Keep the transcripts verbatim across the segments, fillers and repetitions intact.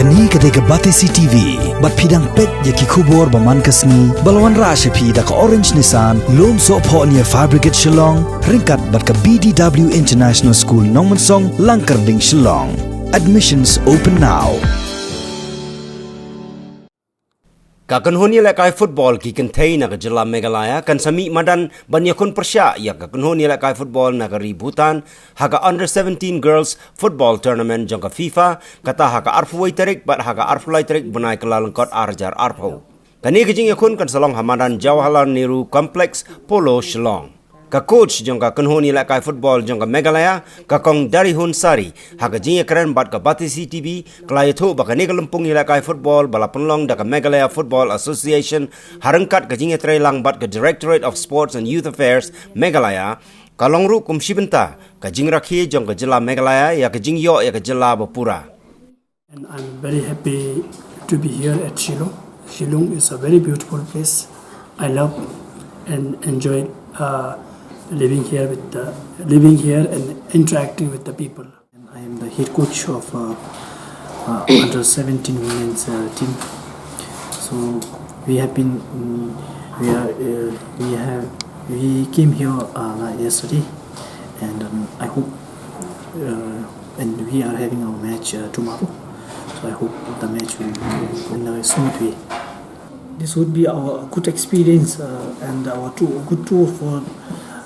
Kane ka dei ka Batesi T V, bad phi dang peit ïa ki khubor ba man ka sngi, ba la wanrah sha phi da ka Orange Nissan, Lumsohphoh near Fire Brigade Shillong, ryngkat bad ka B D W International School Nongmensong, Langkyrding, Shillong. Admissions open now. Ka kynhun ïalehkai football ki kynthei na ka jylla Meghalaya kan sa mih madan ban ïakhun pyrshah ïa ka kynhun ïalehkai football na ka ri Bhutan ha ka Under seventeen Girls Football Tournament jong ka FIFA, kata ha ka arphew wei tarik bad ha ka arphew lai tarik bnai Kyllalyngkot ar hajar arphew. Kane ka jingïakhun kan sa long ha madan Jawaharlal Nehru Complex, Polo, Shillong. Ka coach jong ka kynhun ïalehkai football jong ka Meghalaya, ka Kong Darihun Sari, ha ka jingïakren bad ka Batesi T V, ka la ïathuh ba kane ka lympung ïalehkai football ba la pynlong da ka Meghalaya Football Association, ha ryngkat ka jingïatreilang bad ka Directorate of Sports and Youth Affairs, Meghalaya, ka long ruh kum shi bynta ka jingrakhe jong ka jylla Meghalaya ïa ka jingïoh ïa ka jylla ba pura. And I'm very happy to be here at Shillong. Shillong is a very beautiful place. I love and enjoy uh, living here with the, living here and interacting with the people. And I am the head coach of uh, uh, under seventeen women's uh, team. So we have been, mm, we are, uh, we have, we came here uh, like yesterday, and um, I hope, uh, and we are having our match uh, tomorrow. So I hope the match will go in a smooth way. This would be our good experience uh, and our tour, good tour for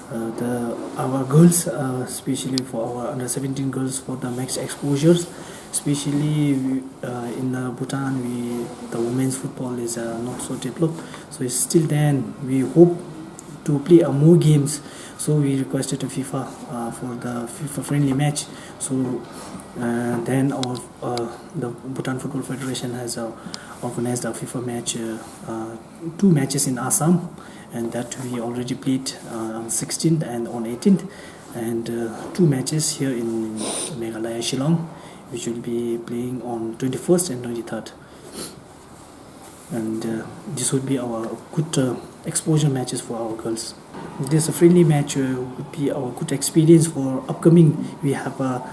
uh, the our girls, uh, especially for our under seventeen girls, for the match exposures. Especially uh, in uh, Bhutan, we the women's football is uh, not so developed. So it's still then we hope to play uh, more games. So we requested to FIFA uh, for the FIFA friendly match. So uh, then our uh, the Bhutan Football Federation has uh, organized a FIFA match, uh, uh, two matches in Assam, and that we already played uh, on sixteenth and on eighteenth, and uh, two matches here in Meghalaya, Shillong, which will be playing on twenty-first and twenty-third. And uh, this would be our good uh, exposure matches for our girls. This friendly match uh, would be our good experience for upcoming. We have a,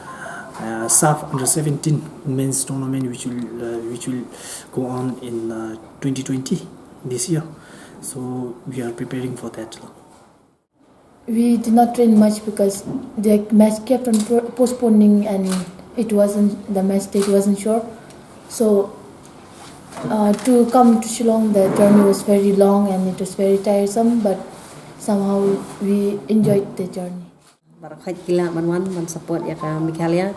a SAFF under seventeen women's tournament, which will uh, which will go on in uh, twenty twenty this year. So we are preparing for that. We did not train much because the match kept on pro- postponing, and it wasn't the match date wasn't sure. So uh, to come to Shillong, the journey was very long and it was very tiresome, but somehow we enjoyed the journey. Baroh khoit ki lah ban wan ban support ïa ka Meghalaya.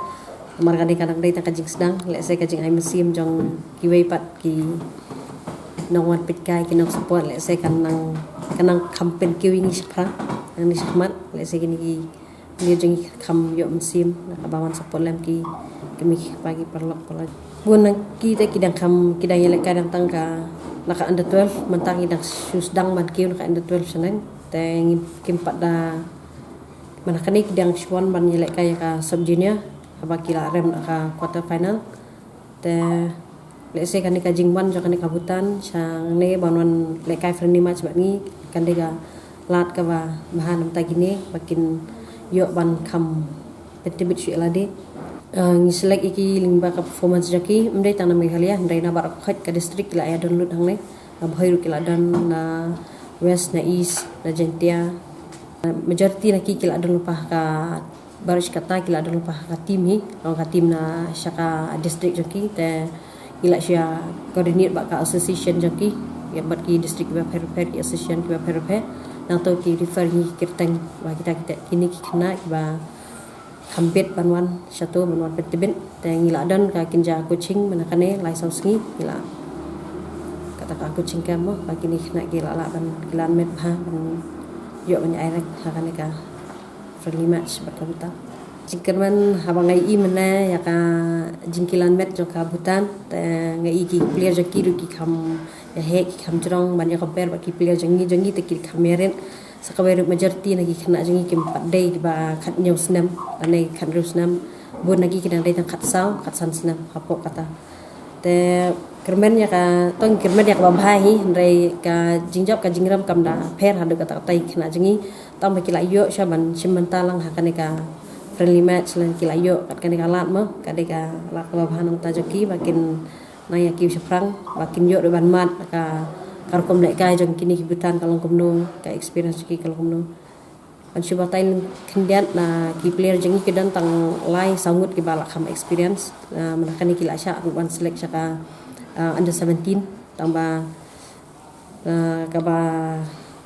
Namar ka dei ka dang dei tang ka jingsdang, lehse ka jingai mynsiem jong kiwei pat ki nongwan peit kai, ki nong support, lehse kan nang kan nang kham pynkiew ïa ngi shaphrang, nang ngi shakhmat, lehse kine ki ngi jong ngi kham ïoh mynsiem na kaba wan support lem ki kmie ki kpa ki paralok paralok. Bun na ki te ki dang kham ki dang ïalehkai dang tang ka na ka under twelve, mynta ngi dang shu sdang ban kiew na ka under twelve shaneng. Te ngim kim pat da Mynta kane ki dang shu wan ban ïalehkai ïa ka sub junior haba ki la rem na ka quarter final. Te lehse kane ka jingwan jong kane ka Bhutan shangne ban wan lehkai friendly match bad ngi kan dei ka lad kaba bha na bynta kine ba kin ïoh ban kham pyntbit shuh ïa lade. Eh, ngi select ïa ki lyngba ka performance jong ki, ym dei tang na Meghalaya, hynrei na baroh khoit ka district ki la ïa don lut hangne. Na Bhoi ruh ki la don, na West, na East, na Jaintia. Majority na ki ki la don lypa ha ka, baroh shi katta ki la don lypa ha ka team hi, long ka team na sha ka district jong ki, te ngi la shu ïa coordinate bad ka association jong ki, ïa bad ki district kiba pher pher, ki association kiba pher pher. Nangta ki refer ngi ki kyrteng ba kita kita kine ki khynnah kiba kham bit ban wan shato ban wan pyntbit. Te ngi la don ka kynja coaching mynta kane lai saw sngi ngi la, kata ka coaching camp mo, ba kine ki khynnah ki la lah ban kylla met bha ban ïoh ban ïa ai rank ha kane ka friendly match bad ka Bhutan. Jingkyrmen haba nga ïohi mynne ïa ka jingkylla met jong ka Bhutan, te nga ïohi ki player jong ki ruh ki kham ïa heh, ki kham jrong ban ïa compare bad ki player jong ngi, jong ngi te ki kham ïa rit. Sa kawei ruh majority na ki khynnah jong ngi kim pat dei kiba khathynñiew snem lane khathynriew snem. Bun na ki ki dang dei tang khatsaw khatsan snem hapoh kata. Te kyrmen ïa ka, tang kyrmen ïa kaba bha hi, hynrei ka jingjop ka jingrem kam da pher haduh katta katta ïa ki khynnah jong ngi. Tang ba ki la ïoh shuwa ban shim bynta lang ha kane ka Friendly match lane ki la ïoh kat kane ka lad mo, ka dei ka lad kaba bha nangta jong ki ba kin nang ïa ki shaphrang, ba kin ïoh ruh ban mad ka, ka rukom lehkai jong kine ki buthan ka long kumno, ka experience jong ki ka long kumno. Ban shu batai khyndiat, na ki player jong ngi ki don tang lai saw ngut kiba la kham experience. Na mynta kane ki la shah ruh ban select sha ka, ah, under seventeen, tang ba, ah, kaba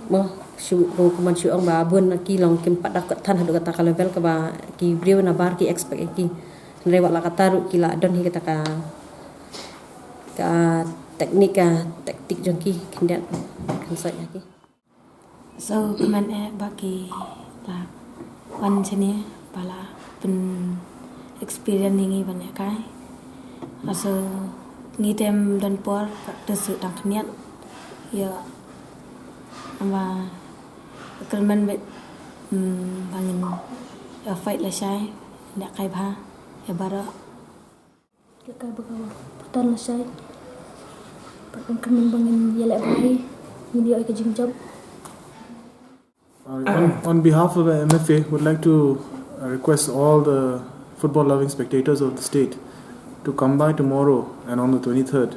mo shu ruh kumban shu ong ba bun na ki long kim pat da kot than haduh kata ka level kaba ki briew na bar ki expect ïa ki. Hynrei wat la kata ruh ki la don hi kata ka, ka teknik, ka taktik jong ki khyndiat kan sa ïa ki. So kmen eh ba ki la wan shane ba la pyn experience ïa ngi ban ïa kai. So ngi tem don por practice ïa tang khyndiat. Ïa ba kyrmen bad, mm, ba ngin ïa fight lashai, ïa kai bha ïa baroh. Ïa kai bha ka buthan lashai. Bad kyrmen ba ngin ïaleh bha hi, ngin ïoh ïa ka jingjop. Uh, on, on behalf of the M F A, would like to, uh, request all the football-loving spectators of the state to come by tomorrow and on the twenty-third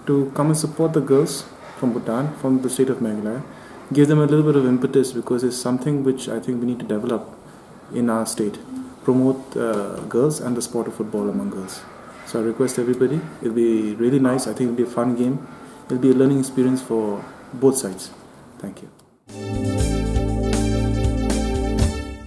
to come and support the girls from Bhutan, from the state of Meghalaya. Give them a little bit of impetus, because it's something which I think we need to develop in our state. Promote, uh, girls and the sport of football among girls. So I request everybody, it'll be really nice. I think it'll be a fun game. It'll be a learning experience for both sides. Thank you.